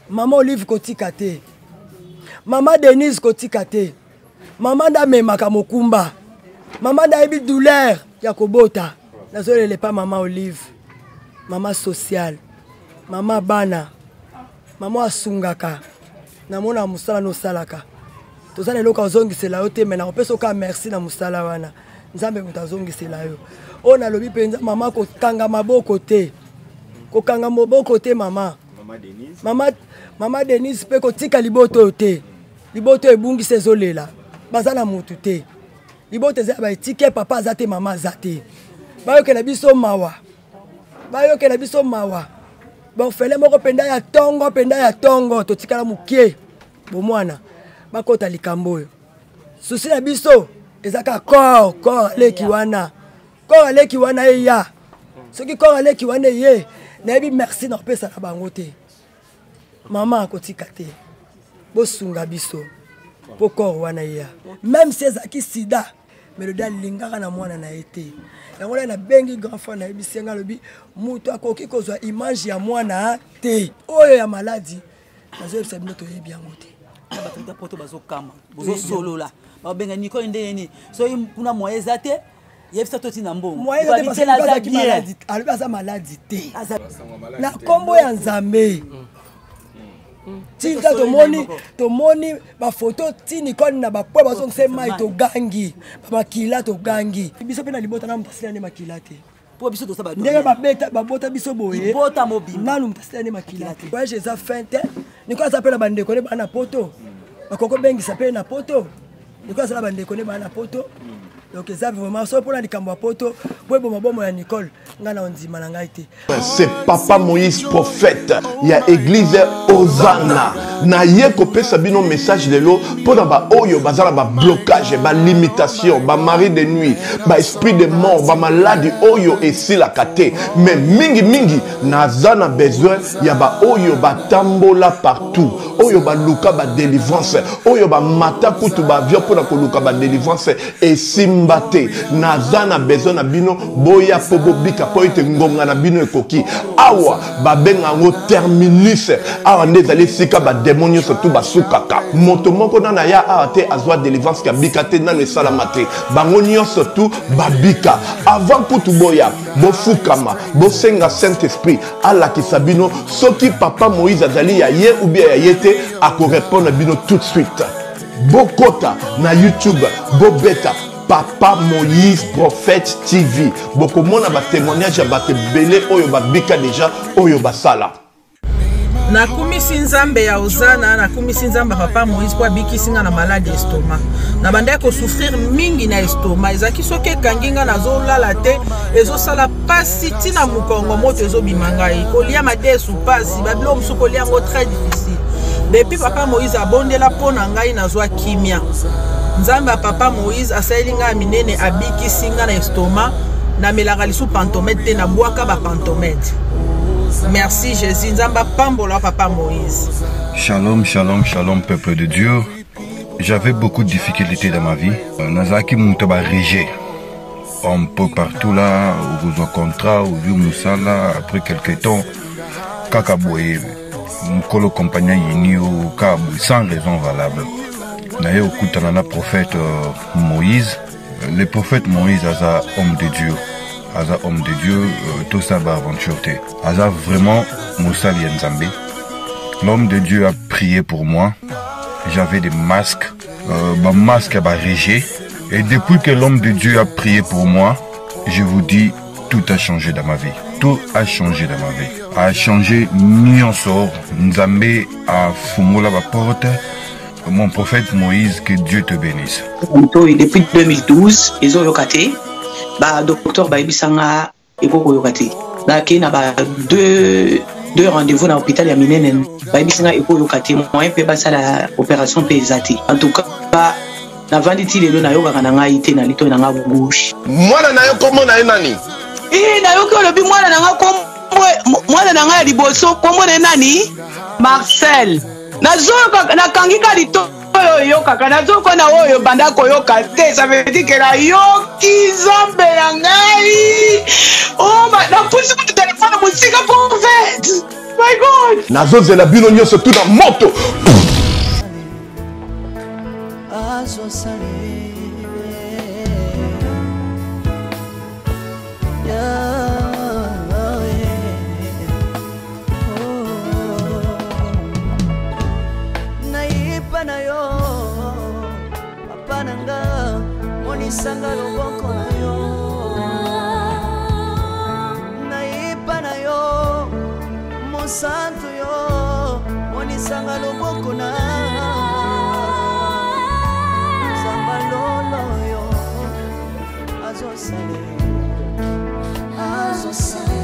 Mama Olive kotika te. Mama Denise kotika te. Mama nde amemaka mokumba. Mama nde ayebi douleur ya kobota. Nazolela epa mama Olive, mama sociale, mama bana, mama asungaka. Namona mosala nosalaka. Toza na eloko azongisela yo te, me nakopesa oka merci na mosala wana. Nzambe moto azongisela yo. Oyo nalobi mpenza mama, kokanga maboko te. Kokanga maboko te mama. Mama Denise. Mama, mama Denise mpe kotika libota oyo te. Libota oyo ebungisa ezolela. Baza na mutu te. Libota eza ya baetike, papa aza te, mama aza te. Bayokela biso mawa. Bayokela biso mawa. Borfele moko mpenza ya tongo, mpenza ya tongo, totikala mokie. Bomwana, bakota likambo oyo. Susi na biso eza kaka corps, corps aleki wana. Corps aleki wana eya. Soki corps aleki wana eye, nayebi merci na kopesa na bango te. Mama akotika te. Bosunga biso po corps wana eya. Même si ezalaki sida, Melodie alingaka na mwana na ye te. Yango wana nabengi grand frère nayebisi ye, ngai alobi moto akoki kozwa image ya mwana te. Oyo ya maladi nazoyebisa bino toyebi yango te. Na bato ya poto bazokama, bozosolola, babenga Nicole ndenge nini, soki kuna moyen eza te, yebisa toti na mbongo. Moyen eza te parce que Nicole azalaki maladi, alobi aza maladi te. Na kombo ya Nzambe. Tika tomoni, tomoni ba photo ti Nicole na ba poids bazongisa mai togangi, ba makila togangi. Biso pe na libota na moto asila nde makila te. Po biso tosa ba ndenge babeta babota biso boye. Libota mobimba. Nanu moto asila nde makila te. Voyage eza fin te. Nicole aza pe na bandeko ne bana na poto. Bakoko bengisa pe na poto. Nicole aza na bandeko ne bana na poto. Donc eza vraiment so pona likambo ya poto, po eboma bomo ya Nicole, nga na ondima na ngai te. C'est Papa Moïse prophète ya église Hosanna. Na ye kopesa bino message lelo pona ba oyo bazala ba blocage, ba limitation, ba mari de nuit, ba esprit de mort, ba maladie oyo esilaka te. Mais mingi mingi naza na besoin ya ba oyo batambola partout, oyo baluka ba délivrance, oyo ba mata kutu ba avion pona koluka ba délivrance esimba te. Naza na besoin na bino boya po bobika po ete ngonga na bino ekoki. Awa babenga yango terminus. Awa nde ezali esika ba démon nyonso tu basukaka. Moto moko nano aya awa te azwa délivrance ya bika te, nano esalama te. Bango nyonso tu babika. Avant kutu boya, bofukama, bosenga Saint-Esprit alakisa bino soki Papa Moïse azali ya ye ou bien ya ye te, akorépondre bino tout de suite. Bokota na YouTube, bobeta Papa Moïse Prophète TV. Bokomona ba témoignage ya bato ebele oyo babika déjà, oyo basala. Nakumisi Nzambe ya Hosanna, nakumisi Nzambe ya Papa Moïse po abikisi nga na maladi ya estomac. Nabandaki kosouffrir mingi na estomac, ezalaki soki ekangi nga nazolala te, ezosala pasi ti na mokongo, moto ezobima ngai, kolia madesu pasi, ba biloko mosusu kolia yango très difficile. Depuis Papa Moïse abondela mpo na ngai, nazwa kimia. Nzambe ya Papa Moïse asaleli ngai ya minene, abikisi ngai na estomac. Namelaka lisusu pantomètre te, nabwaka ba pantomètre. Merci Jésus, Nzambe apambola Papa Moïse. Shalom, shalom, shalom, peuple de Dieu. J'avais beaucoup de difficultés dans ma vie. Nazalaki moto ba rejet. Un peu partout là, okozwa contrat, ozwi mosala, après quelque temps, kaka boye, mokolo compagnie ayini yo, kaka boye, sans raison valable. Naye okutana na prophète Moïse. Le prophète Moïse aza homme de Dieu. Aza homme de Dieu, tout ça ba aventure te. Aza vraiment mosali ya Nzambe. L'homme de Dieu a prié pour moi. J'avais des masques, ba masques ya ba rejet. Et depuis que l'homme de Dieu a prié pour moi, je vous dis, tout a changé dans ma vie. Tout a changé dans ma vie. A changé nyonso. Nzambe a fungola ba porte. Mon prophète Moïse, que Dieu te bénisse. Ntoi, depuis 2012, ezoyoka te. Ba docteur bayebisa nga ekoki koyoka te. Nakei na ba deux rendez-vous na hôpital ya minene, bayebisi nga ekoyoka te, moyen mpe basala opération mpe eza te. En tout cas, navandi ti lelo nayokaka na ngai te na litoi na nga gauche. Mwana na yo kombo na ye nani? Nayoki olobi mwana na nga kombo, mwana na nga ya liboso kombo na ye nani? Marcel. Nazoyoka, nakangi ka litoi oyo oyokaka, nazoyoka na oyo banda koyoka te. Ça veut dire que nayoki Nzambe na ngai. Oh, napusi kutu telefone mosika prophète. My God! Nazozela bino nyonso tu na moto. Nayipa na yo papa na nga, monisanga loboko na yo. Nayipa na yo mosantu yo, monisanga loboko na Nzamba lolo yo azosale azosale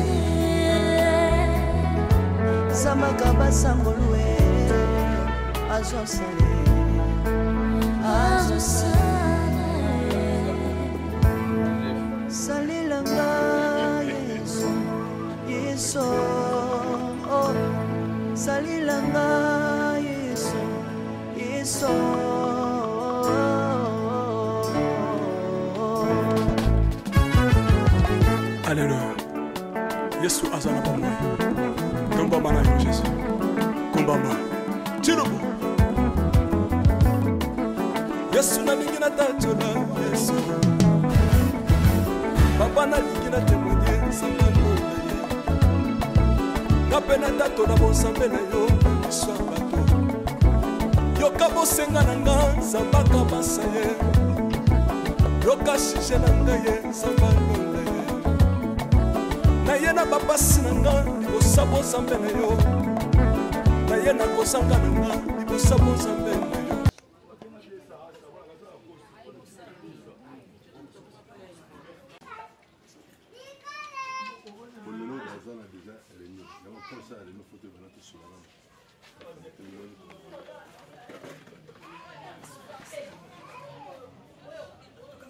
Zambaka basangolue azosale azosale Salelanga Yesu Yesu oh. Salelanga Yesu Yesu. Alleluya. Yesu aza na bomoi. Tombama na yo Jésus. Kumbama. Chilubu. Yesu nalingi natatola Yesu. Papa nalingi na témoigner nzambe na ye. Nga mpe natatola bonzambe na yo miso ya bato. Yoka bosenga na nga nzambe akabasa ye. Yoka sujet na ngai ye nzambe alonda ye. Naye na bapasi na nga libosa bonzambe na yo. Naye na kozanga na nga libosa bonzambe na yo. Lelo baza na déjà réunion yango mposa ya réunion foto ebana tosolana.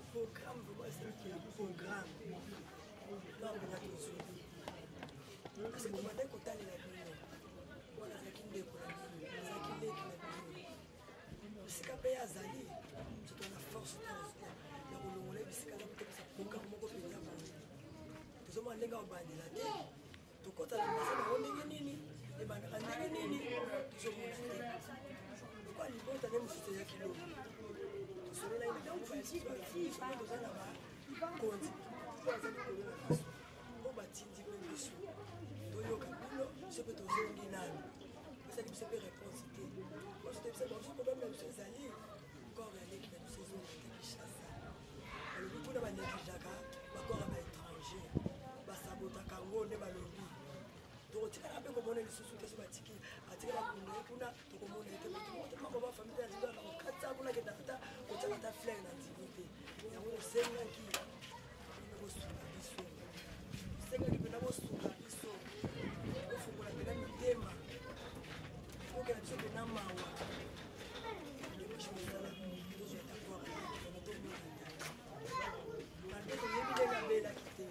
Programme vraiment esalaki ya programme bampenza tozwi parce que tobandaki kotalela bino wana azalaki ndeko na bino, azalaki leki na bino, bisika mpe ye azali biso toza na force te ya kolongola ye bisika aza kotepesa programme moko mpenza boye. Tozomona ndenge akobandela te, tokɔta na basa bango ndenge nini, ebandaka ndenge nini, tozomona te. Lokwa libota nde mosusu eyaki lobi, tosololaki na bango, biso mpe toza na bakonzi oyo aza likolo na biso oyo batindi mpe biso toyoka bino. Biso mpe tozongi nanu, pesaki biso mpe réponse te. Oso toyebisa bango biso problème na biso ezali corps ya leki na biso ezonga te Kinshasa. Balobi kuna banégligeaka bacorps ya baétranger, basabotaka yango nde balobi tokotikala mpe komona lisusu te. So batiki atika bakunda ye kuna, tokomona ye te. Moko bafamille te nazindaka kokatisa kuna, akendaka ta kotiaka ta fleur na ndimi te. Yango tosengaki bosunga biso, tosengaki mpena bosunga biso, bofungola mpena mitema, okela biso mpena mawa. Demarche kosala tozwa ta corps tomona te, malgré toyebi ndenge abelaki te,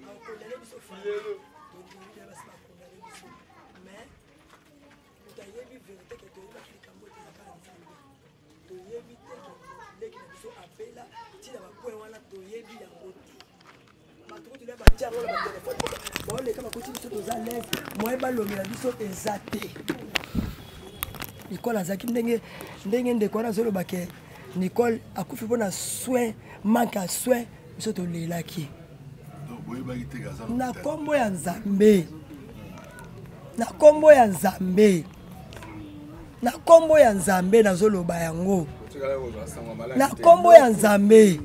akokondane biso famille, toyebi basi bakondane biso, mais moto ayebi vérité ke toyebaki likambo ete ezaka ya Nzambe. Toyebi te ke leki na biso abela ntina bapoint wana, toyebi yango te. Bato kutu batia yango na batelefone, baoleka bakoti biso, toza leve moye balomela biso eza te. Nicole azalaki ndenge ndenge ndeko wana azoloba ke Nicole akufi mpona soin, manque ya soin. Biso tolelaki na nkombo ya Nzambe, na nkombo ya Nzambe, na nkombo ya Nzambe, nazoloba yango na nkombo ya Nzambe.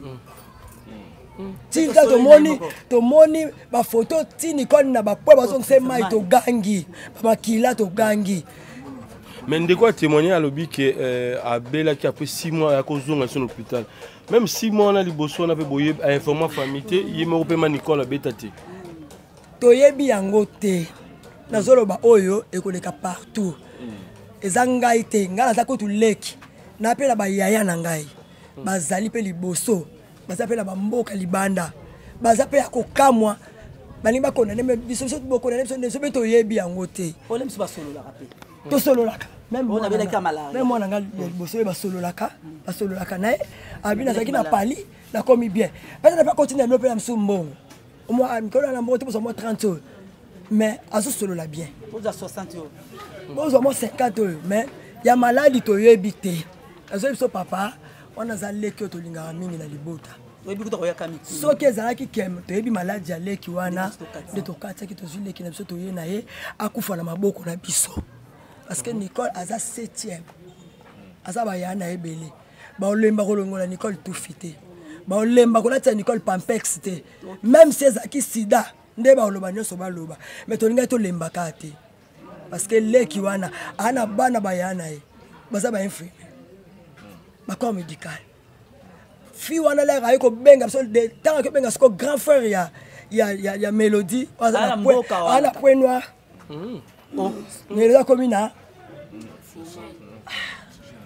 Tika tomoni, tomoni bafoto ti Nicole na bapoint bazongisa mai, togangi bamakila, togangi. Mais ndeko atémoigné, alobi ke abelaki après 6 mois ya kozonga so na hôpital. Même 6 mois wana liboso wana mpe boye ainforma famille te, ye moko mpe ma Nicole abeta te. Toyebi yango te. Nazoloba oyo ekoleka partout, eza ngai te. Ngai naza kutu leki na mpe na bayaya na ngai bazali mpe liboso, baza mpe na bamboka libanda, baza mpe ya kokamwa, balingi bakondane biso. Biso bokondane biso, biso mpe toyebi yango te. Ole biso basololaka mpe. Tosololaka même mwana nga liboso oyo basololaka, basololaka na ye. Abi nazalaki na pali, nakomi bien, peut-être mpe akotinda bino mpe na mosusu mbongo mikolo na mbongo te, bosa mwa 30 oyo. Mais azosolola bien. Bozwa 60 oyo. Bozwa mwa 50 oyo, mais ya maladi toyebi te. Azoyebi biso papa wana aza leki oyo tolingaka mingi na libota. Toyebi kuta koyaka mikili. Soki ezalaki kem toyebi maladi ya leki wana nde tokatisaki, tozwi leki na biso toye na ye akufa na maboko na biso. Parce que Nicole aza 7e. Aza baya na ebele. Baolemba kolongola Nicole tufi te. Baolemba kolatisa Nicole pampex te. Même si ezalaki sida nde baoloba nyonso baloba, mais tolingaki tolembaka te. Parce que leki wana ana bana baya na ye baza ba infirmier ba corps médical. Fille wana lere aye kobenga biso de ntango akobenga benga siko grand frère ya Mélodie, aza na Ala point, mboka wana. ana point noir. Mélodie akomi na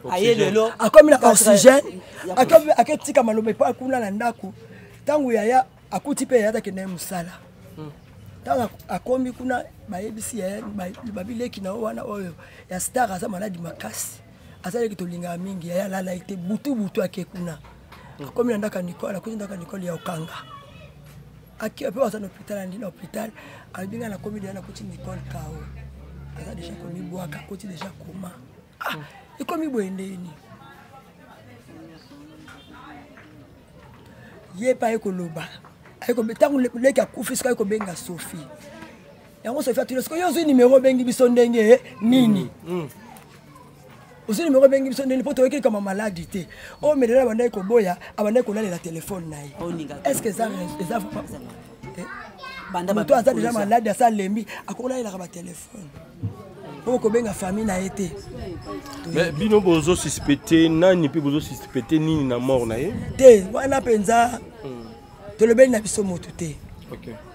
Aye lelo. Akomi na Quatre oxygène. ya Akomi, aketika maloba epai kuna na ndako. Ntango yaya akuti mpe yaya atakende ye mosala. Ntango akomi kuna bayebisi yaya, babileki na wana oyo ya star aza maladi makasi. Aza leki tolingaka mingi, yaya alala ye te butu butu ake kuna. Akomi na ndako ya Nicole, akuti ndako ya Nicole ya okanga. Ake mpe baza na hôpital, andi na hôpital, alobi ngai nakomi deja nakuti Nicole kao. Aza deja komibwaka, akoti deja koma. Ekomi boye ndeni. Ye pa ye koloba. Aye kobe-, ntango leki akufi, soki aye kobenga Sophie. Yango Sophie atuni, soki yo ozwi numéro obengi biso ndenge nini? Ozwi numéro obengi biso ndenge nini? Po toyoki kama maladi te. Oyo Medela abandaki koboya, abandaki kolalela telefone na ye. Oninga te. Est-ce que eza vraiment Eh? Banda Moto aza ba déjà bikolisa. maladi, asa alembi, akolalelaka ba telefone. Po kobenga famille na ye te. Mais bino bozo suspecter nani pe bozo suspecter nini na mort na ye? Te, wana penza tolobeli na biso motu te.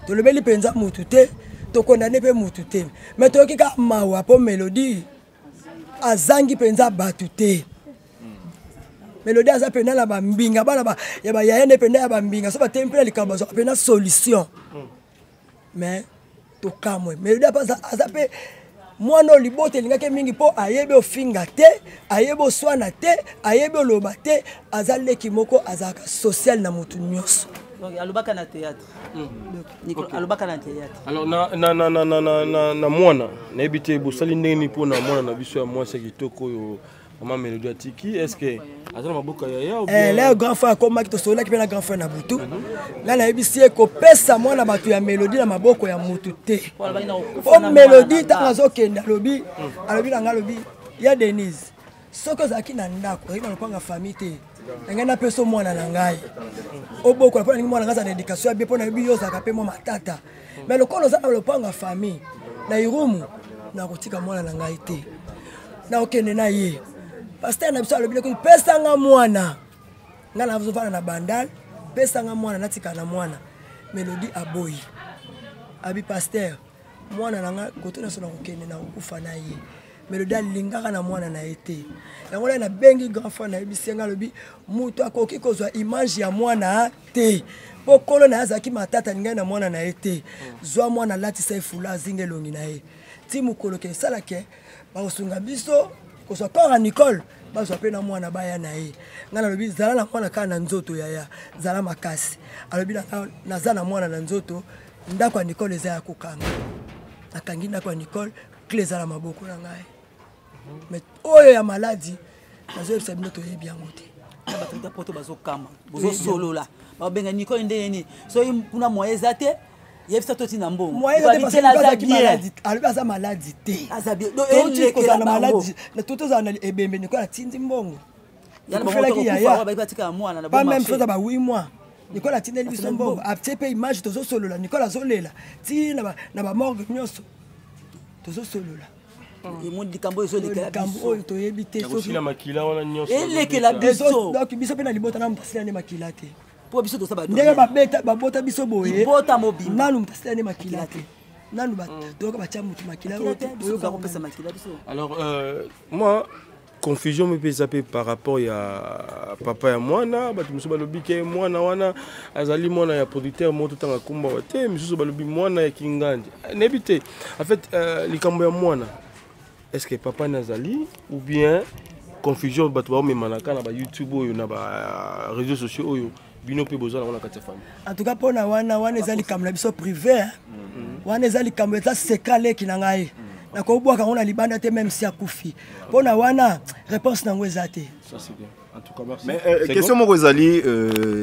Tolobeli penza motu te, tokondane pe motu te. Mais toyoki kaka mawa po Mélodie azangi penza bato te. Mélodie aza pena na bambinga, bana ba, ya ba yaya nde pena ya bambinga, so batemi pena likambo azwaka pena solution. Mais tokamwe. Mélodie apa aza pe mwana oyo libota elingaki mingi po ayebi ofinga te, ayebi oswana te, ayebi oloba te, aza leki moko azalaka social na motu nyonso. Donc, alobaka na théâtre. Nicole, alobaka na théâtre. Alors, na mwana, nayebi te bosali ndenge nini mpona mwana na biso ya mwasi ya kitoko oyo mama Mélodie atiki, est-ce que aza na maboko ya yaya ou bien? Là, grand frère akomaki, tosololaki mpe na grand frère na butu. Nga nayebisi ye kopesa mwana bato ya Mélodie na maboko ya motu te. Po alobaki na kokufa Po na mwana Mélodie na ntango nga. azokende, alobi na nga, alobi, ya Denise, soki ozalaki na ndako, ozalaki na lopango ya famille te, na ngai napesa mwana na ngai. Obokola mpo nalingi mwana ngai aza na éducation ya bien, mpo nayebi yo ozalaka mpe mwa matata. Mais lokola oza na lopango ya famille, na Irumu, nakotika mwana na ngai te. Nakokende na ye. Pasteur na biso alobi leki, pesa nga mwana. Nga nazovanda na Bandal, pesa nga mwana, natika na mwana. Mélodie aboyi. Abi pasteur, mwana na nga kote nyonso nakokende na kokufa na ye. Mélodie alingaka na mwana na ye te. Yango wana nabengi grand frère nayebisi nga, alobi moto akoki kozwa image ya mwana te. Po kolo na ye azalaki matata, alingaki na mwana na ye te. Zwa mwana, alatisa ye fula, azinga elongi na ye. Ti mokolo ke esalake, bakosunga biso kozwa corps ya Nicole, bazwa pe na mwana baya na ye. Nga nalobi zala na mwana kaka na nzoto yaya, zala makasi. Alobi na nga, naza na mwana na nzoto, ndako ya Nicole eza ya kokanga. Nakangi ndako ya Nicole, clé eza na maboko na ngai. Mais oyo ya maladi, nazoyebisa bino toyebi yango te. Na bato ya poto bazokama, bozosolola. Babenga Nicole ndenge nini? Soki kuna moyen eza te, yebisa to tina mbongo. Moyen eza te parce que Nicole aza azalaki bien. maladi, alobi aza maladi te. Aza bien. Donc, Touti elekela kozala na bango. maladi, na tout ozala na ebembe, Nicole atindi mbongo. Ya na bango Ekufelaki toko yaya. kufa, wa bayebi atika ya mwana na Pas bon même marché. chose ba 8 mois. Nicole atindeli biso Atindeli mbongo. mbongo. Atie pe image tozosolola, Nicole azolela. Ti na ba morgue nyonso. Tozosolola. Emoni likambo oyo ezolekela Likambo biso. oyo toyebi te, Ya kosila soki makila wana nyonso Elekela bazobeta. biso. Ezo, donc biso pe na libota na moto asila nde makila te. Po biso toza ba Ndenge domaine. babota biso boye. Libota mobimba. Nanu moto asila nde makila te. Nanu ba toyoka batia moto makila Makila oyo te, te, biso oyoka toza kopesa nanu. makila biso. Alors, moi, confusion mpe eza pe par rapport ya papa ya mwana, bato mosusu balobi ke mwana wana azali mwana ya producteur moko totanga kombo awa te, misusu balobi mwana ya Kingandi. Nayebi te. En fait, likambo ya mwana, est-ce que papa nazali ou bien confusion bato baomemanaka na ba YouTube oyo na ba réseaux sociaux oyo bino mpe bozala wana kati ya famille? En tout cas, mpona wana, wana eza likambo na biso privé, hein. Wana eza likambo eza secret leki na ngai. Nakobwaka yango na libanda te même si akufi. Mpo na wana réponse nango eza te. Ça c'est bien. En tout cas, merci. Mais question moko ezali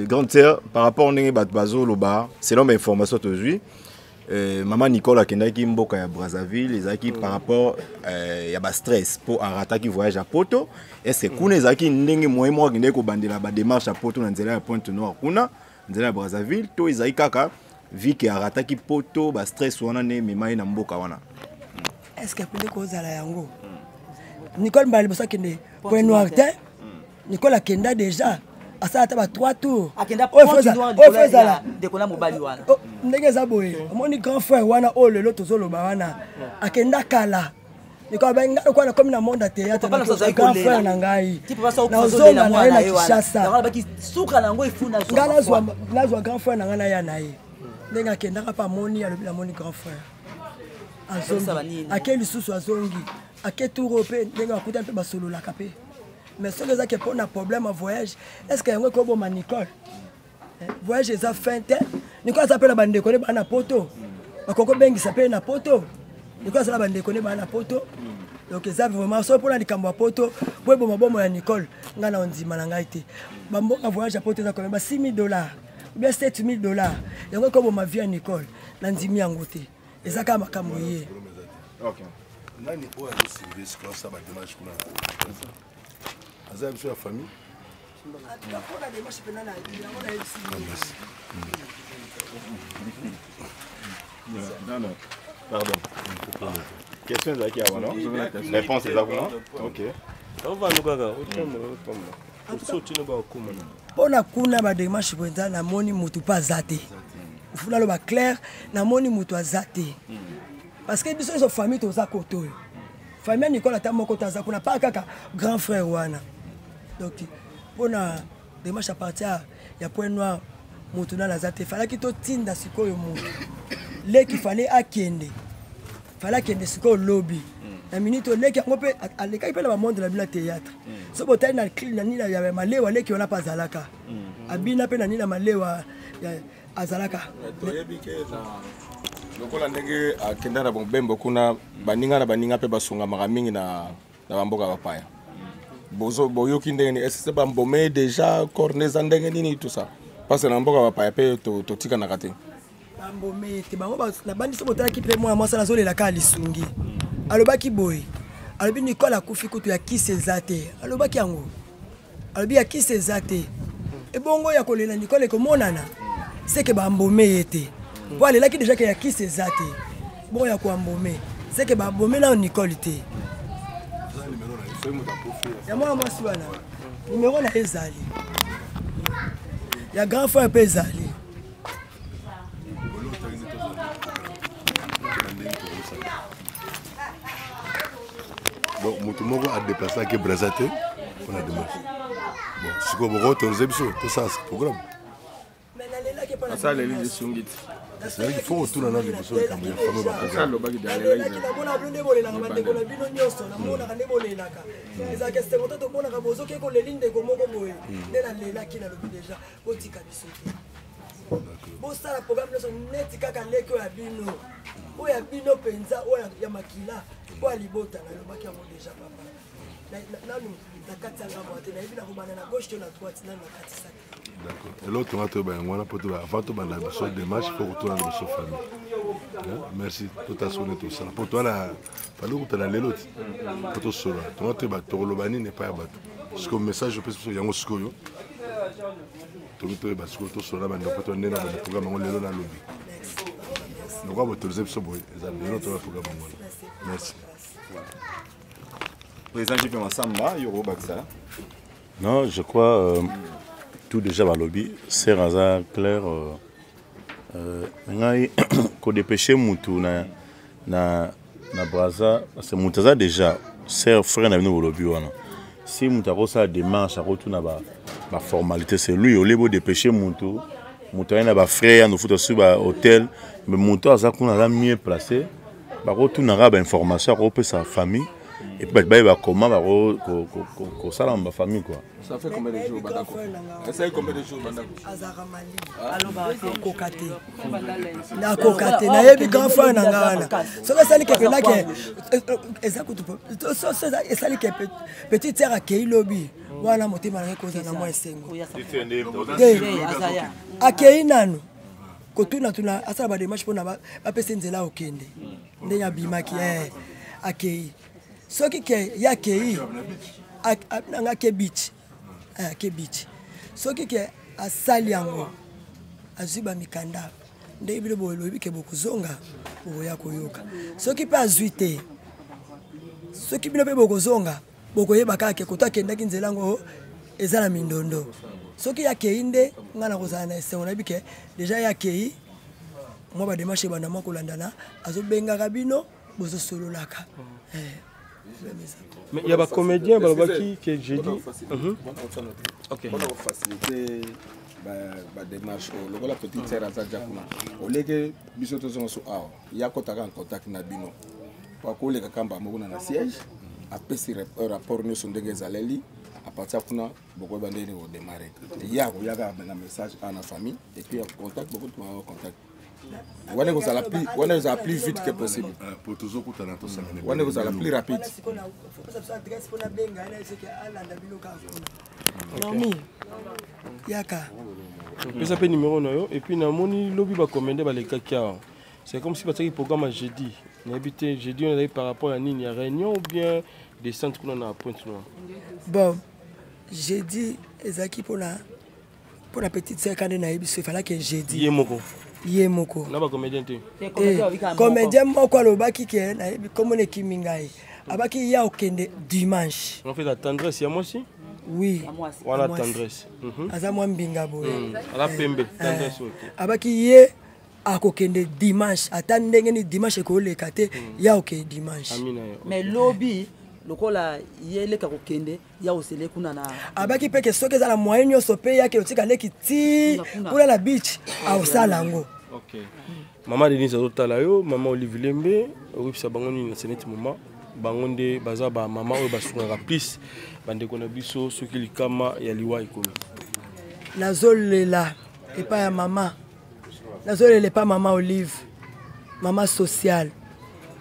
grande sœur par rapport ndenge bato bazoloba selon ba information tozwi mama Nicole akendaki mboka ya Brazzaville ezalaki par rapport ya ba stress po arataki voyage ya poto. Est-ce que kuna ezalaki ndenge moyen moko akendaki kobandela ba démarche ya poto na nzela ya Pointe Noire kuna nzela ya Brazzaville to ezalaki kaka vu que arataki poto ba stress wana nde emema ye na mboka wana? Est-ce que pende kozala yango Nicole mbala liboso akende Pointe Noire te? Nicole akenda déjà, asala ata ba 3 tours. Akenda Pointe Noire oyo fo ezala ndeko na mobali wana. Ndenge eza boye, omoni grand frère wana oyo lelo tozoloba wana akenda kala. Nicole abengi ngai lokola nakomi na monde ya théâtre, grand frère na ngai nazonga na ye na Kinshasa. Suka na yango efuna. Ngai nazwa grand frère na ngai naya na ye. Ndenge akendaka mpe amoni, alobi namoni grand frère, azongi, ake lisusu, azongi, ake tour oyo mpe ndenge bakutani mpe basololaka mpe. Mais soki ezaki mpona problème ya voyage, est ce que yango ekoboma Nicole? Voyage eza fin te. Nicole aza mpe na bandeko ne baa na poto, bakoki kobengisa mpe na poto. Nicole aza na bandeko ne baa na poto. Donc eza vraiment soki mpona likambo ya poto po eboma bomo ya Nicole, ngai na ondima na ngai te. Bamboka voyage ya poto eza combien? Ba 6000 $ ou bien 7000 $, yango ekoboma vie ya Nicole? Na ndimi yango te. Eza kaka makambo ye. Nani oyo azosurveille sikoyo asala badémarche kuna? Aza ya biso ya famille. Mpona démarche mpena yango nayebisi. Non, non, pardon. Question ezalaki awa, non? Réponse eza kuna. Ok. Ovanda kaka otamba otamba osotino bakokoma. Mpona kuna badémarche mpenza, namoni motu mpe aza te. Ofuna aloba clair, namoni motu aza te, parce que biso nyonso famille toza kote oyo. Famille ya Nicole ata moko te aza kuna, pa kaka grand frère wana. Donc mpona démarche à partir ya Pointe Noire, motu nani aza te. Falaki totinda sikoyo motu leki, fale akende, fale akende sikoyo lobi na minute oyo. Leki yango mpe alekaki mpe na bamonde na bino ya théâtre. So botali na nini ya malewa, leki wana mpe azalaka abina mpe na nini ya malewa azalaka. Toyebi ke na lokola ndenge akenda na bobembo kuna, baninga na baninga mpe basungamaka mingi na bamboka bapaya. Bozo boyoki ndenge nini? Est-ce bambome déjà corps eza ndenge nini, tout ça? Parce que na mboka bapaya mpe totikanaka te. Bambome te. Bango nabandi so botalaki mpe mwana mwasi azolela kaka lisungi. Alobaki boye, alobi Nicole akufi kutu ya kisi eza te. Alobaki yango, alobi ya kisi eza te. Ebongo ya kolela Nicole ekomonana seke bambome ye te, po alelaki déjà ke ya kisi eza te. Bongo ya koambome seke babome nano Nicole te. Ya mwana mwasi wana, numero na ye ezali, ya grand frère mpe ezali. Donc moto moko adéplace ake Braza te mpona démarche. Bon, sikoyo bokoautorize biso tosala programme. Asaleli lisungi te. Ezalaki fo kotuna na liboso likambo ya famille baprogramme. Namona bino nde bolelaka bandeko na bino nyonso, namonaka nde bolelaka. Ezalaka esengo te tomonaka bozoki koleli ndeko moko boye. Nde nalelaki, nalobi déjà botika biso te, bosala programme nyonso neti kaka leki oyo ya bino, oyo ya bino mpenza, oyo ya makila, oyo ya libota. Nalobaki yango déjà, papa. Nanu na kati ya ngambo te, nayebi nakobanda na gauche to na droite, nanu nakatisa te. D'accord. Eloko tonga toyeba yango wana, mpo avant tobanda biso démarche, fo kotuna liboso famille. Merci. Totasone tosala mpo toala fali okutana lelo ti mpo tosolola. Tonga toyeba tokoloba nini epai ya bato. Sikoyo message opesi biso yango, sikoyo toki toyeba sikoyo tosolola bandeko mpo tondenge na banda programme yango lelo. Nalobi lokola boautorize biso boye, eza lelo toya programme yango wana. Merci. Président JP Massamba, yoko bakisa. Non, je crois tout déjà balobi, sœur aza clair. Ngai kodépêche mutu na Braza parce que mutu aza déjà sœur frère na bino bolobi wana. Si mutu akosala démarche, akotuna ba ba formalité, c'est lui. Olie bodépêche mutu, mutu aye na bafrais ya nofuta su bahôtel, mais mutu aza kuna aza mieux placé, bakotunaka bainformation, akopesa famille. Et puis bato bayeba comment bakosala ba famille quoi. Ça fait combien de jours bandako? Essaye combien de jours bandako? Azalaka malili. Akoka te. Nakoka te. Nayebi grand frère na nga wana. Soki esali ke mpenza ke eza kutu esali ke petite sœur akei lobi wana motema na ngai kozala na mwa esengo. Te akei nanu kotunatuna asala bademarche mpona bapesa nzela okende ndenge abimaki eh, akei soki ke ye akei nanga ake beach eh, ake beach soki ke asali yango azwi bamikanda ndenge bino bolobi ke bokozonga bokoya koyoka soki mpe azwi te soki bino mpe bokozonga bokoyeba kaka ke koto akendaki nzela yango eza na mindondo soki ye akei nde ngai nakozala na esengo nayebi ke deja ye akei mwa bademarche ebanda mwa kolandana azobengaka bino bozosololaka eh. Mais il y a des comédiens balobaki que jeudi. Ok. Faciliter ba démarche oyo lokola petite sœur aza ja kuna oleke biso tozonga so awa ye akɔtaka en contact na bino po akoleka kamba moko na na siège apesi rapport nyonso ndenge ezaleli à partir kuna bokoyeba ndenge nini kodémarre ye akoyaka na message a na famille et puis contact bokotuma contact wana ekozala plus wana ekozala plus vite que possible po tozokutana tosangana wana ekozala plus rapide Nomi yaka pesa mpe numéro na yo et puis namoni lobi bacommande balekaki awa c'est comme si batiaki programme ya jeudi nayebi te jeudi wana ezalaki par rapport ya nini ya réunion ou bien descente kuna na pointe noire bon jeudi ezalaki mpona mpona petite sœur kande nayebi so efalaki jeudi ye moko ye moko na bacomédien te comédien moko alobaki ke nayebi komona ekimi ngai abaki ya okende dimanche en fait la tendresse ya mwasi oui wana tendresse aza mwa mbinga boye ala pembe tendresse ok abaki ye akokende dimanche ata ndenge ni dimanche ekoleka te ya okende dimanche mais lobi lokola ye leka kokende ya osele kuna na abaki mpe ke soki eza na moyen nyonso mpe yake otika leki ti kuna na beach aosala yango okay. Mama Denise azotala yo, mama Olive Lembe, oyebisa bango nini na seneti moma bango nde baza ba mama oyo basungaka plus bandeko na biso soki likama ya liwa ekomi. Nazolela epai ya mama, nazolela epai mama Olive, mama sociale,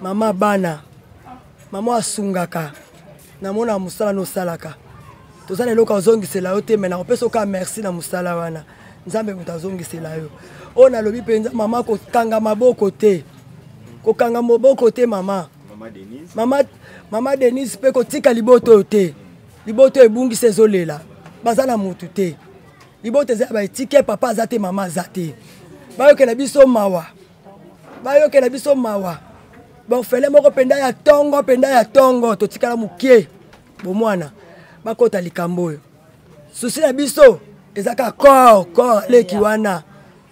mama bana, mama asungaka, namona mosala nosalaka toza na eloko azongisela yo te me nakopesa oka merci na mosala wana nzambe moto azongisela yo oyo nalobi mpenza mama kokanga maboko te kokanga maboko te mama mama, mama denise mpe kotika libota oyo te libota oyo ebungisa ezolela baza na motu te libota eza ya baetike papa aza te mama aza te bayokela biso mawa bayokela biso mawa baorphelin moko mpenza ya ntongo mpenza ya ntongo totikala mokie bomwana bakota likambo oyo susi na biso eza kaka kor kor aleki wana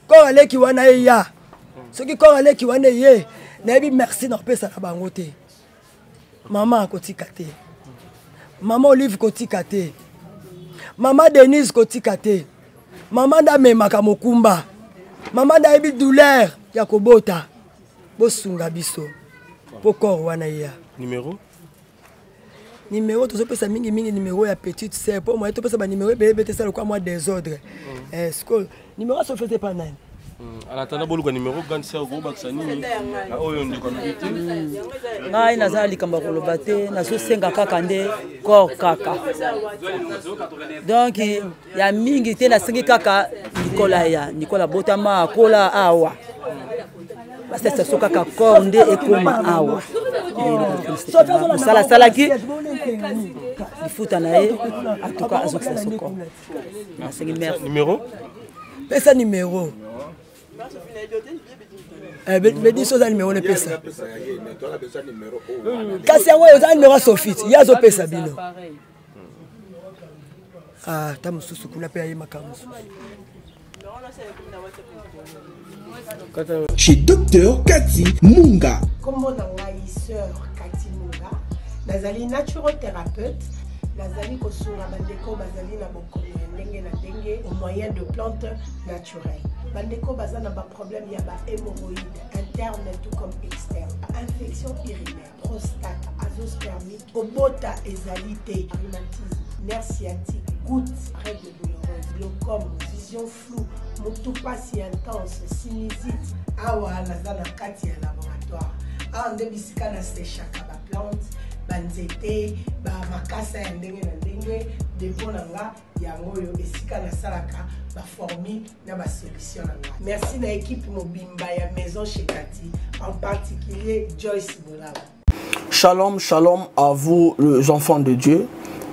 kor aleki wana eya soki kor aleki wana eye nayebi merci na kopesa na bango te mama akotika te mama olive kotika te mama denise kotika te mama nde amemaka mokumba mama nde ayebi douleur ya kobota bosunga biso mpo kor wana eya numero Numero tozopesa mingi mingi numero ya petite sœur mpo moye topesa banumero ebele ebele te esala lokola mwa désordre. Eh, sikoyo numero ya Sophie eza epa nani? En attendant boluka numero grande sœur okobakisa nini na oyo ndeko alobi te? Ngai naza na likambo ya koloba te, nazosenga kaka nde corps kaka donc ya mingi te, nasengi kaka Nicola ya Nicola abotama akola awa basalisa so kaka corps nde ekoma awa mosala asalaki lifuta na ye atuka azokisa so corps nasengi merci numero pesa numero bediso oza numero nepesa kasi yango oza numero ya sofit ye azopesa bino ah, ta mosusu kuna mpe aye makambo mosusu Chez Docteur Cathy Munga. Kombo na ngai sœur Cathy Munga, nazali naturothérapeute, nazali kosunga bandeko bazali na bokono ya ndenge na ndenge au moyen de plantes naturelles. Bandeko baza na ba problème ya ba hémorroïdes interne tout comme externe, infection urinaire, prostate. Azoospermique, kobota ezali te, rhumatisme, nerf sciatique, goutte, règle douloureuse, glaucome, vision floue, mutu pasi intense, sinusite. Awa naza na kati ya laboratoire. Awa nde bisika na sechaka ba plante, ba nzete, ba makasa ya ndenge na ndenge. Depot na nga yango oyo esika nasalaka ba formule na ba solution na nga. Merci na equipe mobimba ya Maison chez Cathy, en particulier Joyce Bolaba. Shalom, shalom à vous les enfants de Dieu.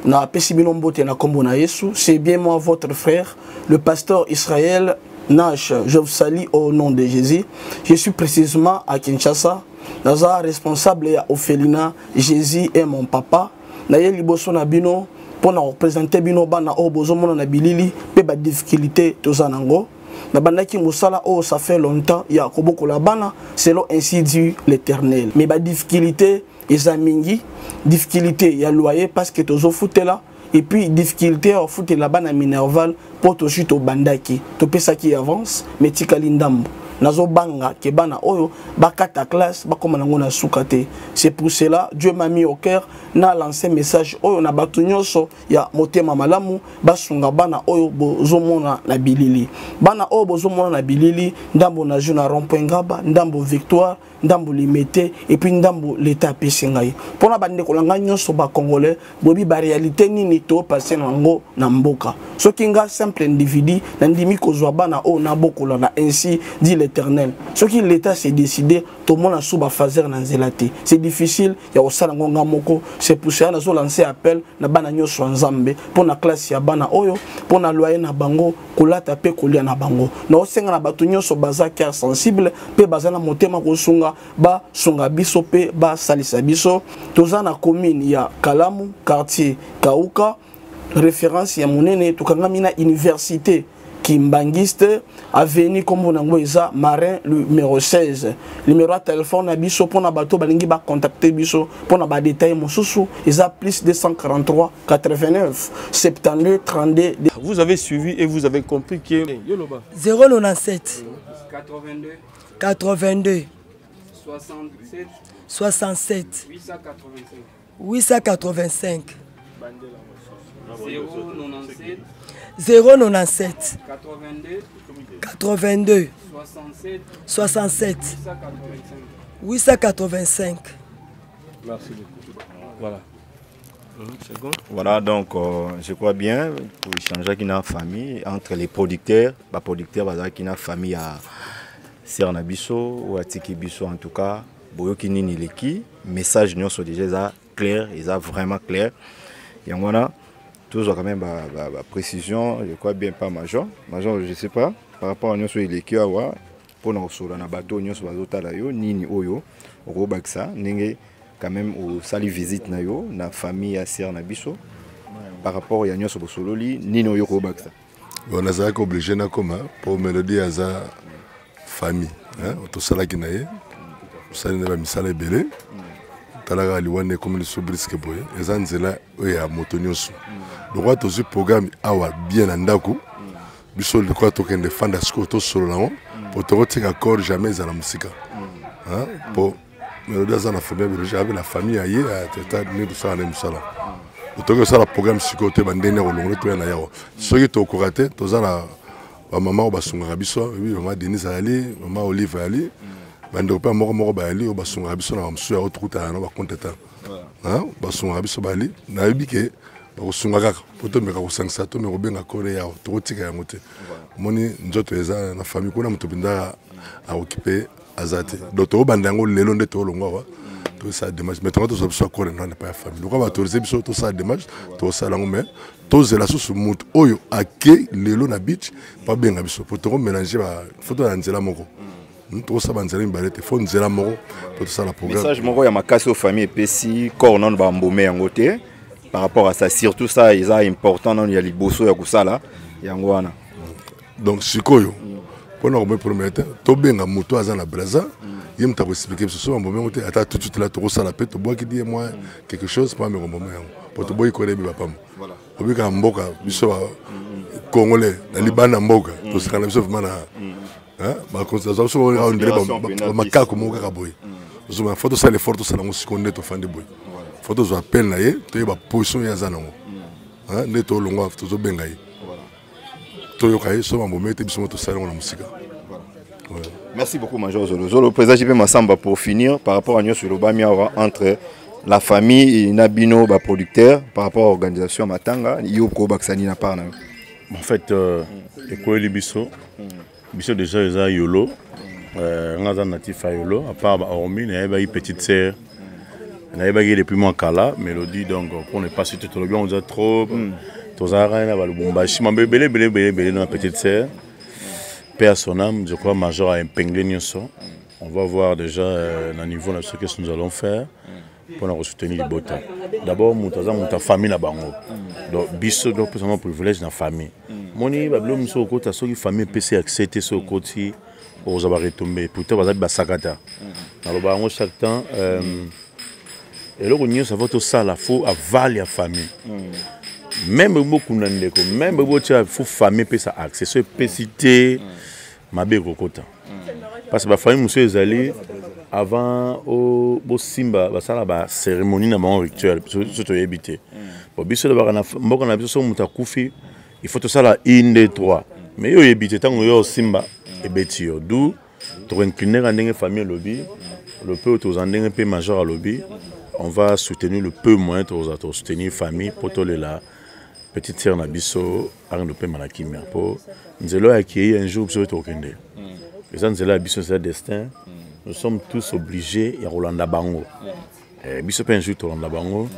Na pesi bino mbote na kombo na Yesu. C'est bien moi votre frère, le pasteur Israël Nash. Je vous salue au nom de Jésus. Je suis précisément à Kinshasa. Naza responsable ya orphelinat Jésus est mon papa. Na ye liboso na bino mpo na kopresente bino bana oyo bozomona na bilili mpe ba difficulté toza nango. Nabandaki mosala oyo ça fait longtemps ya kobokola bana selon ainsi dit l'Éternel. Mais ba difficulté eza mingi, difficulté ya loyer parce que tozofutela, et puis difficulté ya kofutela bana minerval mpo tozwi tobandaki, topesaki avance mais tikali ndambo. Nazobanga ke bana oyo bakata classe bakoma nango na suka te. C'est pour cela Dieu m'a mis au cœur na lancer message oyo na bato nyonso ya motema malamu basunga bana oyo bozomona na bilili. Bana oyo bozomona na bilili, ndambo na jeu na rond-point Ngaba, ndambo Victoire, ndambo Limete, et puis ndambo l'État apesi ngai. Mpona bandeko na ngai nyonso ba Congolais, boyebi ba réalité nini to passer na yango na mboka. Soki nga simple individu nandimi kozwa bana oyo nabokola na ainsi dit l'Éternel. Soki l'État s'est décidé, tomona sous ba phaser na nzela te. C'est difficile ya kosala yango nga moko. C'est pour cela nazo lancer appel na bana nyonso ya Nzambe mpo na classe ya bana oyo, mpo na loyer na bango, kolata pe kolia na bango. Naosenga na bato nyonso baza cœur sensible pe baza na motema kosunga, basunga biso pe basalisa biso. Toza na commune ya Kalamu, quartier Kauka, référence ya monene, tokangami na université Kimbanguiste, avenue kombo nango eza Marin numéro 16. Numéro ya téléphone na biso pona bato balingi ba contacter biso pona ba détails mosusu eza plus 243 89 72 32. Vous avez suivi et vous avez compris que 097 82 82 67 67 885 885 097 097 82 82 67 67 885. Merci beaucoup. Voilà. Voilà, donc je crois bien pour échanger avec la famille, entre les producteurs, bah, producteurs, bah, qui na famille à Serna Biso ou à Tiki Biso en tout cas, boyoki nini leki, message nyonso déjà ça clair, ça vraiment clair. Yango wana, toujours quand même ba précision, je crois bien pas major, major je sais pas par rapport à nyonso eleki awa pour na kosola na bateau nyonso bazotala yo nini oyo okobakisa ndenge quand même osali visite na yo na famille ya sœur na biso par rapport ya nyonso bosololi nini oyo okobakisa. Bon, nazalaki obligé nakoma po Mélodie aza famille, hein, tosalaki na ye, tosali na ba misala ebele. Talaka liwa nde ekomi lisusu briske boye, eza nzela oyo ya moto nyonso. Lokola tozwi programme awa bien na ndako, biso lokola tokende fanda sikoyo tosolola yango, po tokotika corps jamais ezala mosika. Hein, po Mélodie aza na famille biologique, abe na famille ya ye, ya tata nde tosala na ye mosala. Tokoki kosala programme sikoyo te, bandenge ya kolongola toya na yawa. Soki tokoka te, toza na ba mama oyo basungaka biso, oyebi mama Denise ayali, mama Olive ayali, bandeko mpe ya moko moko bayali oyo basungaka biso na bamosusu ya oyo tokutana na bacompte ta. Hein, basungaka biso bayali, nayebi ke bakosunga kaka po tomeka kosangisa, tomeka kobenga kore yawa, tokotika yango te. Omoni nzoto eza na famille kuna, moto mpenza akokipe aza te. Donc tokobanda yango lelo nde tolongwa awa, tosala démarche. Mais tonga tozwa biso akore nani pa ya famille, lokola baautorise biso tosala démarche, tosala yango. Mais tozela susu moto oyo ake lelo na beach babenga biso po tokomélange ba foto na nzela moko. Tokosala banzela mibale te, fo nzela moko po tosala programme. Message moko ya makasi oyo famille epesi corps nano bambome yango te par rapport à ça, surtout ça eza important nano ya liboso ya kosala yango wana. Donc sikoyo mpona komi promettre, tobenga moto aza na Brazza, ye moto akoexplike biso so bambome yango te. Ata tout de suite là tokosala mpe tobwaki die mwa quelque chose mpo ameka mbome yango, po toboyi koyeba yeba pamba. Obikaka mboka biso ba Congolais na libanda mboka, toseka na biso vraiment na, hein, bakonzi azwa biso oyo ondire makako moko kaka boye. Ozomona, fo tosala effort, tosala yango sikoyo nde tofandi boye. Faut tozwa appel na ye, toyeba position ye aza nango. Hein, nde tolongwa tozobenga ye. Toyoka ye so bambomi ete biso mo tosali yango na mosika. Ouais. Merci beaucoup, Major Zolo. Zolo, président JP Massamba, pour finir, par rapport à Nyos Lobami, entre la famille et Nabino, bah, producteur, par rapport à l'organisation Matanga, Yoko Baksani na part. En fait, euh, ekweli biso, biso déjà eza yolo, euh, nga aza natif ya yolo, à part ba hormis, nayebaki petite sœur, nayebaki depuis mwa kala, mélodie, donc pour ne pas citer tolobi, on eza trop, tozalaka na ba Lubumbashi, mambe ebele ebele ebele ebele na petite sœur. Paix à son âme, je crois Major a épinglé nyonso. On va voir déjà euh, na niveau na biso qu'est-ce que nous allons faire pour na soutenir libota. D'abord moto aza moto ya famille na bango. Donc biso donc pesama privilège na famille. Moni babilo mosusu okota soki famille epesi accès te soki okoti okozwa ba retombées. Pourtant bazali basakata. Naloba yango chaque temps euh, eloko nyonso avo tosala fo aval ya famille. Même bokunda ndeko, même botia fo famille epesa accès. So epesi te mabe ekokota. Parce que bafamille mosusu ezali avant bosimba basala ba cérémonie na bango rituel so toyebi te. Bon, biso lobaka na mboka na biso so moto akufi il faut tosala 1 2 3 mais yo oyebi te ntango yo osimba ebeti yo d'où tokoinclineka ndenge famille elobi le peu toza ndenge mpe major alobi on va soutenir le peu moyen tokozala tosoutenir famille mpo tolela petite sœur na biso akende kopema na kimia mpo nzela oyo akei un jour biso oyo tokokende eza nzela ya biso eza destin. Nous sommes tous obligés ya kolanda bango. Eh, biso mpe un jour tolanda bango.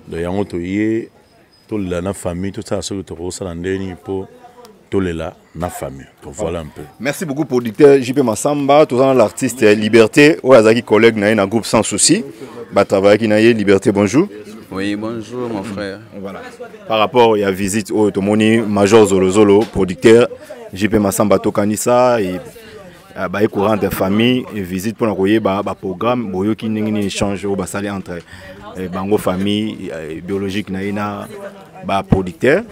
Donc yango toye tolela na famille tosala soki tokosala ndenge nini mpo tolela na famille. Donc voilà un peu. Merci beaucoup, producteur JP Massamba. Tous l'artiste Liberté, oyo azalaki collègue na ye na groupe Sans Souci. Ba travaillaki na ye. Liberté, bonjour. Oui, bonjour mon frère. Voilà. Par rapport à la visite au Tomoni, Major Zolo Zolo, producteur JP Massamba Tokanisa et ba courant de famille et visite pour koyeba ba programme boyoki ndenge nini échange oyo basali entre bango famille biologique na ye na ba producteur.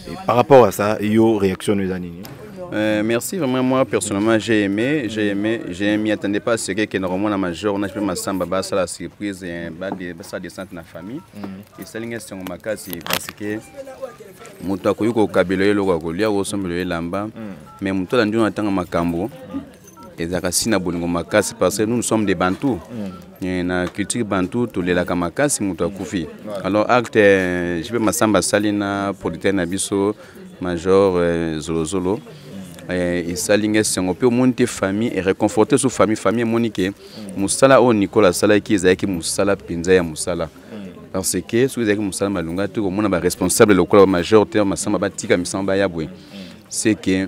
Et par rapport à ça, yo réaction eza nini? Merci vraiment, moi personnellement j'ai aimé, j'ai aimé, j'ai m'y attendais pas à ce que normalement la major on a fait Massamba ba ça la surprise et ba de ba ça descente na famille. Et ça linga songo makasi parce que moto akoki kokabela ye eloko ya kolia kosombela ye elamba mais moto alandi oyo atanga makambo ezalaka si na bolingo makasi parce que nous, nous sommes des bantous. Na culture bantou tolelaka makasi moto akufi. Alors acte JP Massamba asali na producteur na biso major Zolozolo esali ngai esengo mpe omoni te famille ereconforte so famille famille emoni ke mosala oyo Nicole asalaki ezalaki mosala mpenza ya mosala parce que soki ezalaki mosala malonga te komona baresponsable lokola bamajor te Massamba batika misala baya boye, c'est que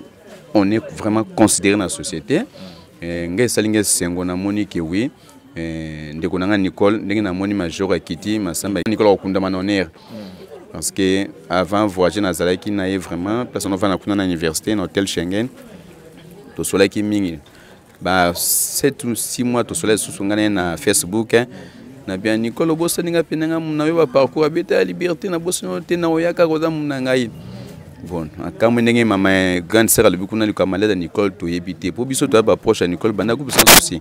on est vraiment considéré dans la société. Ngai esali ngai esengo namoni ke oui ndeko na ngai Nicole ndenge namoni major akiti Massamba Nicole akokundama na honneur parce que avant voyager nazalaki na ye vraiment place wana kuna na université na hôtel Schengen tosolaki mingi ba 7 ou 6 mois tosolaki lisusu ngai na ye na Facebook na bien Nicole obosani nga mpe nanga na yo ba parcours abeta ya liberté na bosani yo te na oyaka koza muna ngai. Bon, akamwe ndenge mama grande sœur alobi kuna likambo malade ya Nicole toyebi te po biso toya baproche ya Nicole banda groupe Sans Souci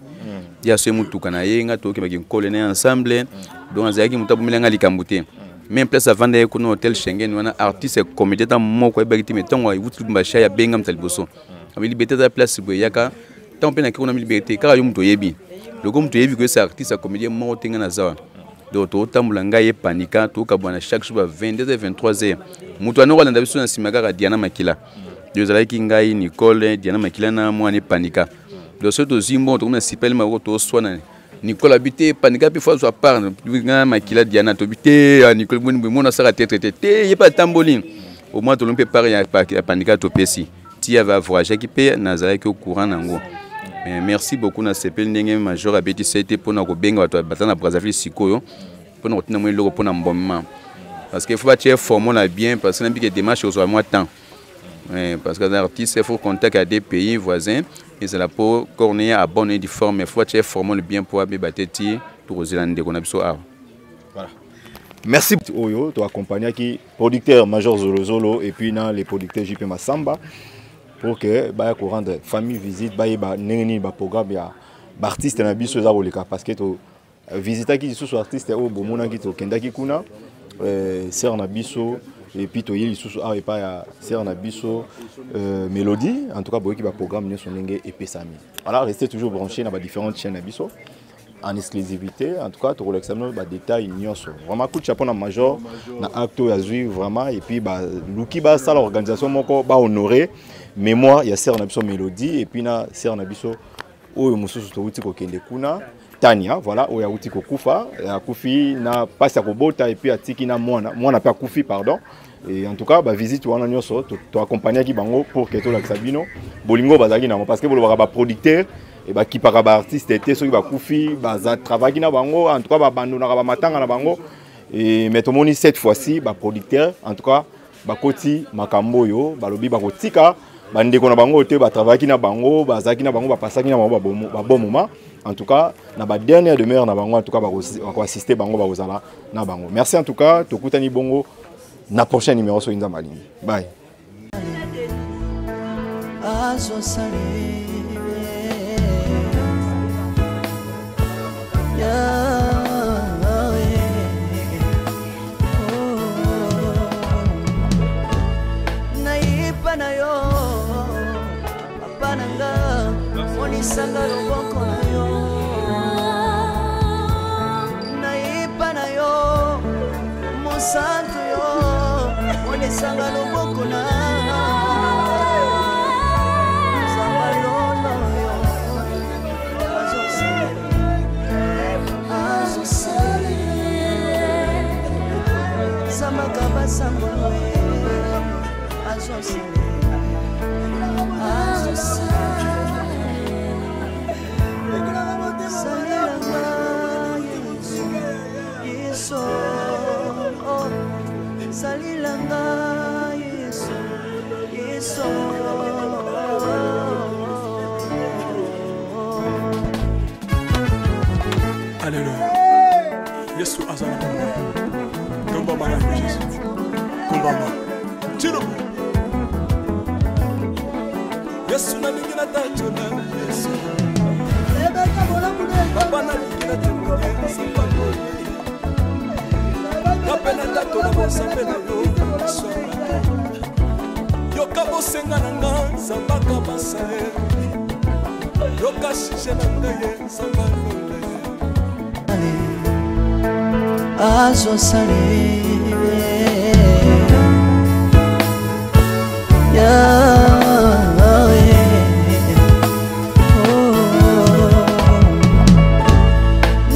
ye asoyi motuka na ye nga tokokebaki nkole na ye ensemble donc azalaki moto abomeli nga likambo te. Même place avanda ye kuna hôtel Schengen wana artiste comédien ata moko ayebaki te mais ntango awuti Lubumbashi abenga moto ya liboso abi liberté aza place boye eyaka ntango mpe nake kuna mi liberté kaka yo moto oyebi loko moto oyebi koyesa artiste ya comédien moko te nga naza wana. Donc totambola ngai ye panika tokabwana chaque jour ba 22h 23h moto anoko alanda biso na nsima kaka Diana Makila. Donc ezalaki ngai Nicole Diana Makila na mwana epanika. Donc soki tozwi mbongo tokomi na sipele moko toswana Nicole abi te panika mpe fo azwa part nga Makila Diana tobi te ah, Nicole boni boye mona asala tetre te te ye mpe atamboli au moins tolongi mpe part ya panika topesi ti ava voyageaki mpe nazalaki au courant nango. Mais merci beaucoup nasepeli ndenge major abetisa ete mpona kobenga bato baza na Brazzaville sikoyo mpona kotinda mwa eloko mpona mbomema parce que faut batie forme na bien parce que nayebi ke démarche ozwa mwa temps. Parce que aza artiste faut contact ya des pays voisins ezala mpo corneille a bonne et forme faut batie forme le bien mpo abeba te ti tokozela ndeko na biso awa. Voilà. Merci Oyo, tu accompagné producteur Major Zolo Zolo et puis na les producteurs JP Massamba pour que ba ko rendre famille visite ba ba ndenge nini ba programme ya ba artiste na biso eza koleka parce que to Visitaki lisusu artiste oyo bomonaki tokendaki kuna euh, sœur na biso et puis toye lisusu awa epai ya sœur na biso euh, Mélodie. En tout cas boyoki ba programme nyonso ndenge epesami. Voilà, restez toujours branchés na ba différentes chaînes na biso en exclusivité. En tout cas tokolakisa bino ba détails nyonso. Vraiment coup de chapeau na major na acte oyo azwi vraiment. Et puis baluki basala organisation moko bahonorer mémoire ya sœur na biso Mélodie et puis na sœur na biso oyo mosusu towuti kokende kuna Tania, voilà, oyo awuti kokufa, akufi na pasi ya kobota et puis atiki na mwana, mwana pe akufi pardon. Et en tout cas ba visite wana nyonso to, to accompagnaki bango pour que tolakisa bino bolingo bazalaki nango, parce que bolobaka ba producteur et bakipaka ba artiste te soki bakufi, baza travaillaki na bango, en tout cas babandonaka ba matanga na bango. Et mais tomoni cette fois-ci ba producteur en tout cas bakoti makambo oyo balobi bakotika bandeko na bango te, batravayaki na bango, bazalaki na bango, bapasaki na bango ba bon moment. En tout cas na ba dernière demeure na bango, en tout cas bakoassiste bango, bakozala na bango. Merci en tout cas, tokutani bongo na prochain numéro soki Nzambe alingi. Bye. Nayipa na yo papa na nga, monisanga loboko na yo. Nayipa na yo mosantu yo, monisanga loboko na Nzamba lolo yo. Azosala Zamaka basangolo azosala Salilanga Yesu, Yesu. Alléluia. Yesu aza na bomoi. Tombama na yo Jésus. Kombama. Tshilombo. Yesu nalingi natatola Yesu. Papa nalingi natémoigner nzambe nga mpe natatola bonzambe na yo. Yoka bosenga na nga nzambe akabasa ye. Yoka sujet na ngai ye nzambe alonda ye. Azosale Yahweh. Oh.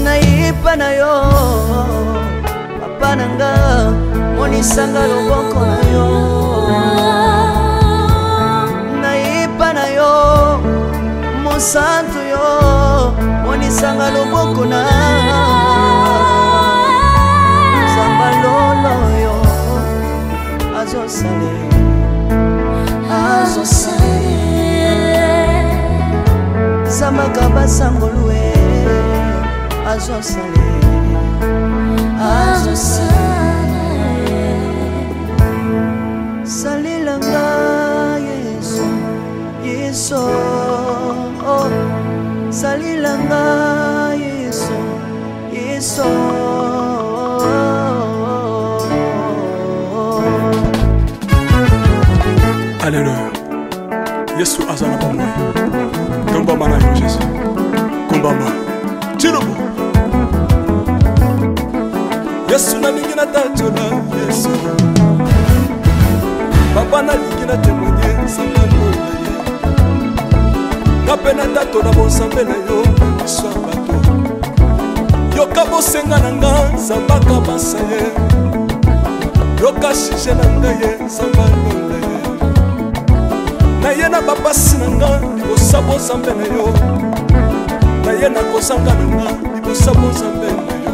Nayipa na yo papa na nga, monisanga loboko na yo. Nayipa na yo mosantu yo, monisanga loboko na Nzamba lolo yo. Azosale azosale Zambaka basangolue azosale azosale Salilanga Yesu, Yesu, oh. Salilanga Yesu, Yesu. Alléluia. Yesu aza na bomoi. Tombama na yo Jésus. Kombama. Tshilombo. Yesu nalingi natatola Yesu. Papa nalingi natémoigner nzambe alonda ye. Nga mpe natatola bonzambe na yo miso ya bato. Yoka bosenga na nga nzambe akabasa ye. Yoka sujet na ngai ye nzambe alonda ye. Naye na bapasi na nga libosa bonzambe na yo. Naye na kozanga na nga libosa bonzambe na yo.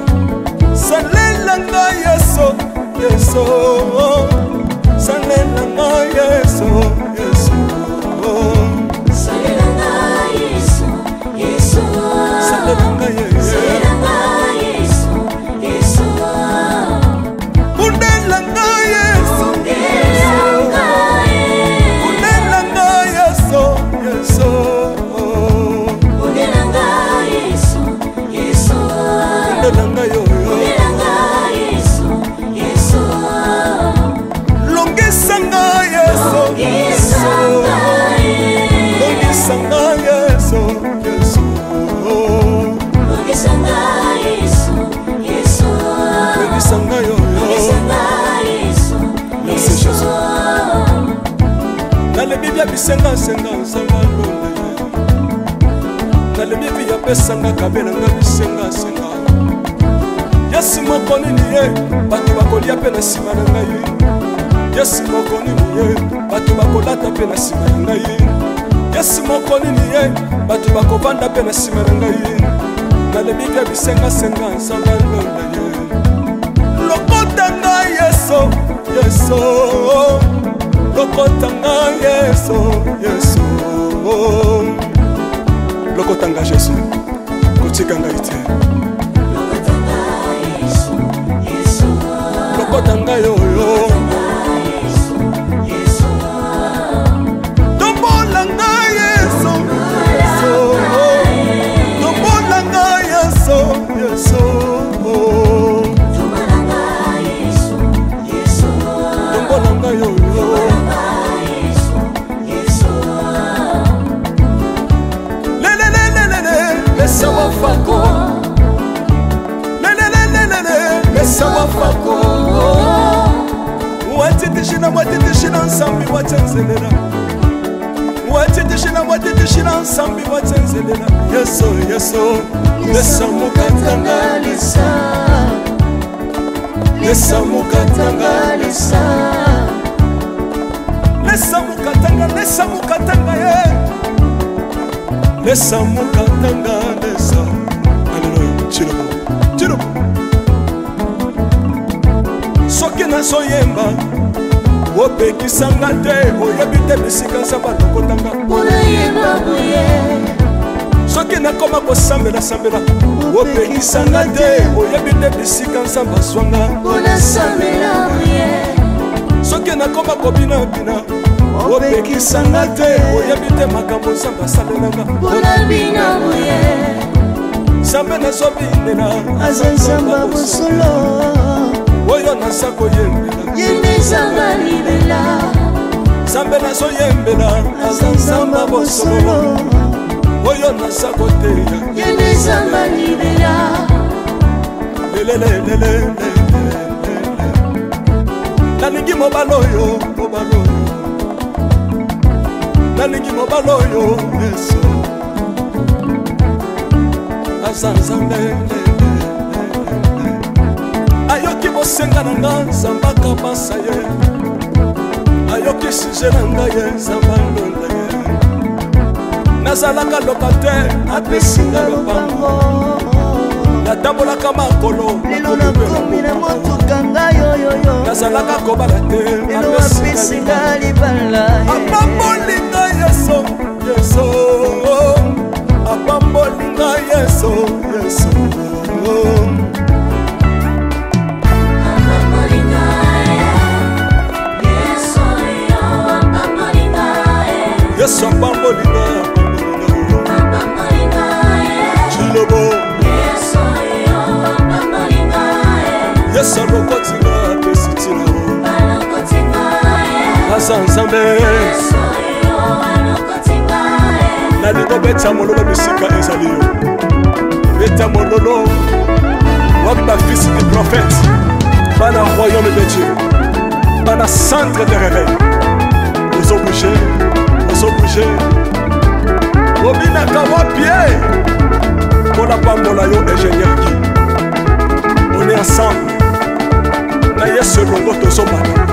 Salela nga Yesu, Yesu. Salela nga Yesu, Yesu. Salela nga Yesu, Yesu. Salela nga Yesu. Salela nga Yesu, Yesu. Bundela nga Yesu. Bundela nga Yesu. Bundela nga Yesu, Yesu. Bundela nga Yesu, Yesu. bisengasenga nzambe alonda ye. Nalembi vi apesanga kabelanga bisengasenga. Yesu moko nini ye bato bakolia mpe na nsima na ngai. Yesu moko nini ye bato bakolata mpe na nsima na ngai. Yesu moko nini ye bato bakovanda mpe na nsima na ngai. Nalembi mpe bisengasenga nzambe alonda ye. Lokota ngai Yesu, Yesu, lokota ngai Yesu, Yesu, lokota ngai Yesu, kotika ngai te. Lokota ngai oyo, tombola ngai Yesu, Yesu, tombola ngai Yesu, Yesu, tombola ngai oyo. Lelelelelele, lesa wafako. Lelelelelele, lesa wafako. Watitishina, watitishina nsambi watenzelela. Watitishina, watitishina nsambi watenzelela. Yesu, Yesu, lesa mukatanga lesa. Lesa mukatanga lesa. Lesa mukatanga, lesa mukatanga ye. Lesa mukatanga lesa. Alléluia. Chilobo, chilobo. Soki nazoyemba opekisanga te, oyebi te bisika nzambe alokotanga. Soki nakoma kosambela-sambela opekisanga te, oyebi te bisika nzambe azwanga. Soki nakoma kobinabina opekisanga te, oyebi te makambo nzambe asalelanga. Nzambe nazobinela aza nzambe ya bosolo, oyo naza koyembela ye nde nzambe libela. Nzambe nazoyembela aza nzambe ya bosolo, oyo naza koteya ye nde nzambe libela. Lelelelelele, nalingi mobali oyo, mobali oyo, nalingi mobali oyo. Yesu aza nzambe, ayoki bosenga na nga, nzambe akabasa ye, ayoki sujet na ngai ye, nzambe alonda ye. Nazalaka locataire, apesi nga lopango, natambolaka makolo, lelo nakomi na motuka ngai oyoyo, nazalaka kobala te, lelo apesi nga libala. Apamboli ngai Yesu, Yesu, apamboli ngai Yesu, Yesu. Yesu apamboli ngai, apamboli ngai. Chilobo, Yesu alokoti ngai, apesi ntina, aza nzambe. Nalingi obeta mololo bisika ezali yo, beta mololo. Wapi bafils du prophète, bana royaume de Dieu, bana centre de réveil? Ozobouge, ozobouge, obinaka wapi ye? Mpona pambola yo, ingénieur Guy, on est ensemble na Yesu elongo, tozomata.